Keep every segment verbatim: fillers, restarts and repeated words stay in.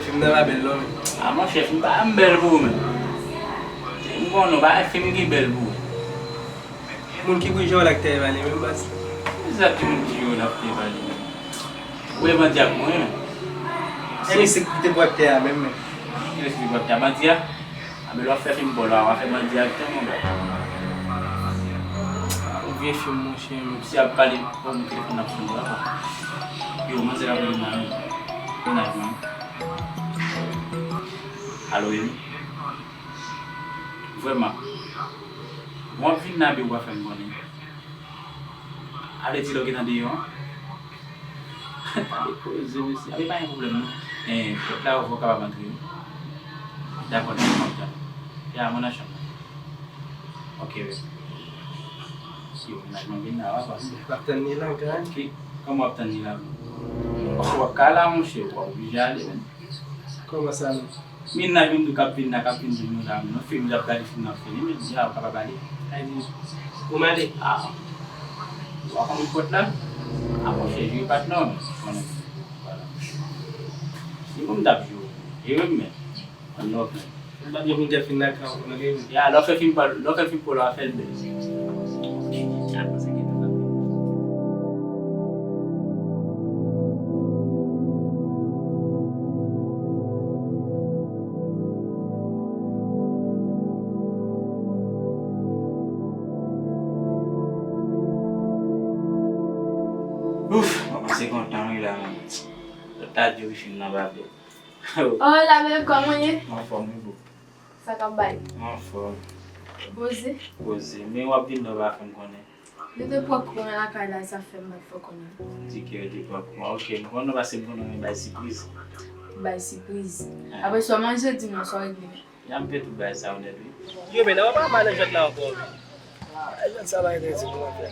Fim nan pa bèl non. A monchè, fim pa m bèl pou ou menm. M konnen w pa fim ki bèl pou ou. Moun ki boujon l ak tè vale menm baz. Kisa ki moun ki boujon l ak tè vale menm? Ou e bandi ak mwen menm. E misye ki te bwè tè a menm menm. Kilès ki te bwè tè a? Bandi a? A men lè w ap fè fim pòl la, w ap fè bandi ak tè monchè. Ou vye fim monchè. Si ap pale pou moun telefòn ap sone la. Yo, manzè la vle nan mennaj mwen. Alo, wi. Vrèman. Bon, w ap vin nan bi w pa fè m konnen. Ale di lè w gentan deyò. Tande koze, mesye. Ape pa gen pwoblèm, non. Eh, pèp la, ou kapab antre, wi. Dakò, dakò, m ap tann. Ya, mwen nan chanm nan. Ok, wi. Si w nan vin la, w ap pase. W ap tann li la, gran. Ki, kòman w ap tann li la? W ap ka la, monchè, w pa oblije ale, menm. Kòman sa, menm? Min nan youn tou k ap vin la, k ap vin di nou la, nou fim, nou ap gade fim nan fini, men di a, ou kapab ale. Ay, di, ou m ale? A, ou pa konn pòt la? A, monchè, jwe pa t nòmal, konnen. Vwala. Si moun t ap jwe, jwe m menm. An nòmal. M pa t gen pou m te fim nan kan, ou konnen. Ya, lè w fè fim pa, lè w fè fim pou la, fè l bèl. Ouf, mwen panse kontan wi la menm. Lòt la di wi fim nan pa bèl. Oh, la menm, kòman w ye? Anfòm wi boo. Sa k ap bay? Anfòm. Poze? Poze. Men w ap vin nan w pa fè m konnen. Nou te pran kou lakay la, sa fè m pa t fè w konnen. Di ke yo te pran kou. Ok, m konnen paske m konnen w bay sipriz. Bay sipriz. Ah. Apre sa w manje, di m non, sa w regle. Ya m fè tout bagay sa yo nèt wi. Yo, men nan w pa mal nan jwèt la ankò wi. Ah, jwèt sa pa enterese pou mwen frè.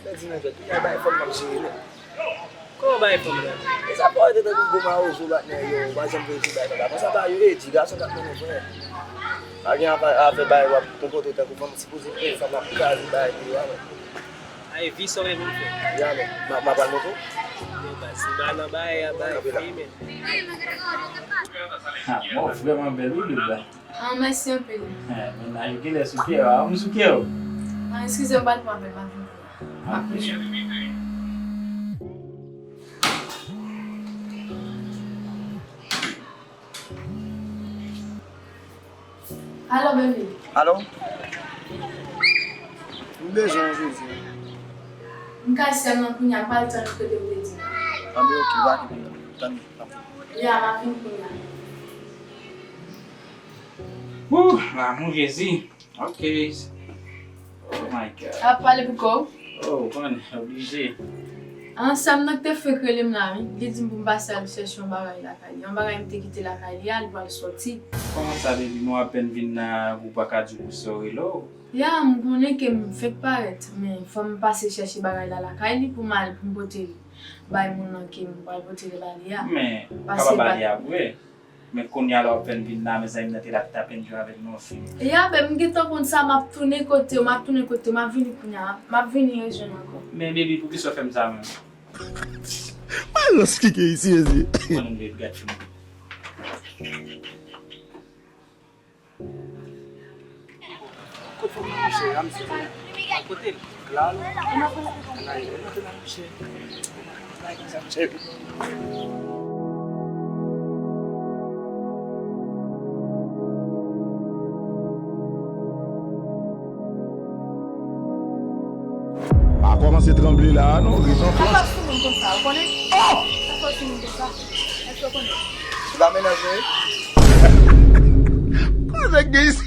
Pèdi nan jwèt, tout bagay bay fòm m ap jere nèt. Kòman w bay fanm nan? E sa fò w rete tankou gwo mawozo bat nan yo, ou pa janm vle di bay fanm. Apre sa pa yo e di gason k ap mennen frè. Pa gen afè, afè bay w ap konpòte w tankou fanm, sipoze plen fanm ap kraze bay pou yo a men. Ay vi sa w gen pou w fè. Ya men, m ap, m ap al montre w. Yo baz, si ba nan bay a bay fi men. Ha, mò vrèman bèl wi Lil la. Ah, mèsi anpil. Eh, mennaj ou genlè sou kè w, a m sou kè w. Ah, eskize m, pa t pran apèl, m ap vin. Ah, mèsi. Alo, baby. Alo? M bezwen w jodi. M kay sè m nan kounye a, m pral tann ou kote m te di. Anben, ok, pa gen pwoblèm. Tann ou. Ya, m ap vin kounye a. Wouh, lanmou Jezi. Ok. Oh my God. Ap pale pou kò w? Oh, ou konnen, oblije. An, sè m nan ki te fenk rele m la, wi. Li di m pou m pase al chèche yon bagay lakay li. Yon bagay m te kite lakay li a, li pral sòti. Kòman sa, baby? Mwen apèn vin la, ou pa ka di w pou sa w rele w? Ya, m konnen ke m fenk parèt, men fò m pase chèche bagay la lakay li pou m al, pou m pote li bay moun nan ke m pral pote li ba li a. Men, ou kapab ale apre. Men kounye a la w ap fè n vin la, mezanmi, m nan te la t apèn jwe avèk nou yon fim. Ya, baby, m gentan konn sa, m ap tounen kote w, m ap tounen kote w, m ap vini kounye a, m ap vini rejwenn ankò. Men, baby, poukisa w fè m sa menm? Mwen lòs kike isi, mezye. Ou konnen m te gad fim. Kot fanm nan, monchè? A, misye kote l? Klalo? Ann ale, ann ale, monchè. Pa kòmanse tranble la a non, ret an fòs. Sa fè w sou moun konsa, ou konnen? Oh! Sa fè w sou moun konsa. Èske w konnen? Se pa mennaj mwen ye? Koze k gen isi?